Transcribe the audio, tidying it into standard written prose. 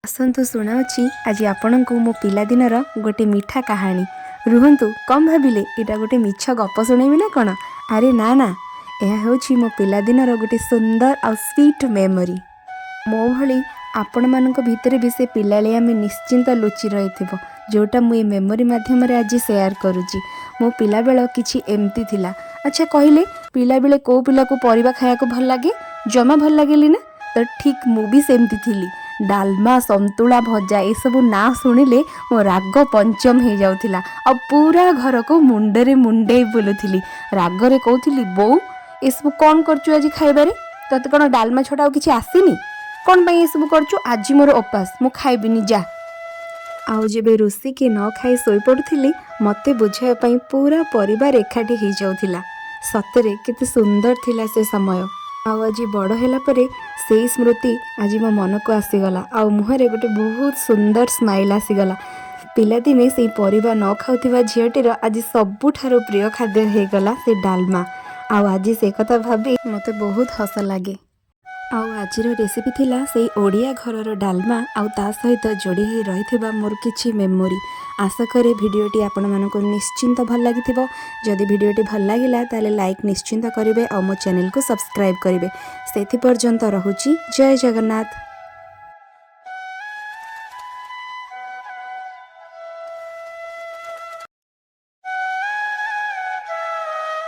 ଆସନ୍ତୁ ଶୁଣାଉଛି ଆଜି ଆପଣଙ୍କୁ ମୋ ପିଲାଦିନର ଗୋଟେ ମିଠା କାହାଣୀ। ରୁହନ୍ତୁ, କଣ ଭାବିଲେ, ଏଇଟା ଗୋଟେ ମିଛ ଗପ ଶୁଣେଇବି ନା କ'ଣ? ଆରେ ନା ନା, ଏହା ହେଉଛି ମୋ ପିଲାଦିନର ଗୋଟେ ସୁନ୍ଦର ଆଉ ସ୍ୱିଟ୍ ମେମୋରି। ମୋ ଭଳି ଆପଣମାନଙ୍କ ଭିତରେ ବି ସେ ପିଲାଳିଆମି ନିଶ୍ଚିନ୍ତ ଲୁଚି ରହିଥିବ, ଯେଉଁଟା ମୁଁ ଏ ମେମୋରି ମାଧ୍ୟମରେ ଆଜି ସେୟାର କରୁଛି। ମୋ ପିଲାବେଳ କିଛି ଏମିତି ଥିଲା। ଆଚ୍ଛା କହିଲେ, ପିଲାବେଳେ କେଉଁ ପିଲାକୁ ପରିବା ଖାଇବାକୁ ଭଲ ଲାଗେ? ଜମା ଭଲ ଲାଗେନି ନା? ତ ଠିକ୍ ମୁଁ ବି ସେମିତି ଥିଲି। ଡାଲମା, ସନ୍ତୁଳା, ଭଜା ଏସବୁ ନାଁ ଶୁଣିଲେ ମୋ ରାଗ ପଞ୍ଚମ ହେଇଯାଉଥିଲା ଆଉ ପୁରା ଘରକୁ ମୁଣ୍ଡରେ ମୁଣ୍ଡେଇ ବୁଲୁଥିଲି। ରାଗରେ କହୁଥିଲି, "ବୋଉ, ଏସବୁ କ'ଣ କରୁଛୁ ଆଜି ଖାଇବାରେ? ତୋତେ କ'ଣ ଡାଲମା ଛଡ଼ା ଆଉ କିଛି ଆସିନି? କ'ଣ ପାଇଁ ଏସବୁ କରୁଛୁ? ଆଜି ମୋର ଓପାସ, ମୁଁ ଖାଇବିନି, ଯା।" ଆଉ ଯେବେ ରୁଷିକି ନ ଖାଇ ଶୋଇପଡ଼ୁଥିଲି, ମୋତେ ବୁଝାଇବା ପାଇଁ ପୁରା ପରିବାର ଏକାଠି ହେଇଯାଉଥିଲା। ସତରେ କେତେ ସୁନ୍ଦର ଥିଲା ସେ ସମୟ। ଆଉ ଆଜି ବଡ଼ ହେଲା ପରେ ସେଇ ସ୍ମୃତି ଆଜି ମୋ ମନକୁ ଆସିଗଲା ଆଉ ମୁହଁରେ ଗୋଟେ ବହୁତ ସୁନ୍ଦର ସ୍ମାଇଲ୍ ଆସିଗଲା। ପିଲାଦିନେ ସେଇ ପରିବା ନ ଖାଉଥିବା ଝିଅଟିର ଆଜି ସବୁଠାରୁ ପ୍ରିୟ ଖାଦ୍ୟ ହେଇଗଲା ସେ ଡାଲମା। ଆଉ ଆଜି ସେ କଥା ଭାବି ମୋତେ ବହୁତ ହସ ଲାଗେ। ଆଉ ଆଜିର ରେସିପି ଥିଲା ସେଇ ଓଡ଼ିଆ ଘରର ଡାଲମା ଆଉ ତା ସହିତ ଯୋଡ଼ି ହେଇ ରହିଥିବା ମୋର କିଛି ମେମୋରି। ଆଶା କରେ ଭିଡ଼ିଓଟି ଆପଣମାନଙ୍କୁ ନିଶ୍ଚିନ୍ତ ଭଲ ଲାଗିଥିବ। ଯଦି ଭିଡ଼ିଓଟି ଭଲ ଲାଗିଲା, ତାହେଲେ ଲାଇକ୍ ନିଶ୍ଚିନ୍ତ କରିବେ ଆଉ ମୋ ଚ୍ୟାନେଲକୁ ସବସ୍କ୍ରାଇବ୍ କରିବେ। ସେଥି ପର୍ଯ୍ୟନ୍ତ ରହୁଛି। ଜୟ ଜଗନ୍ନାଥ।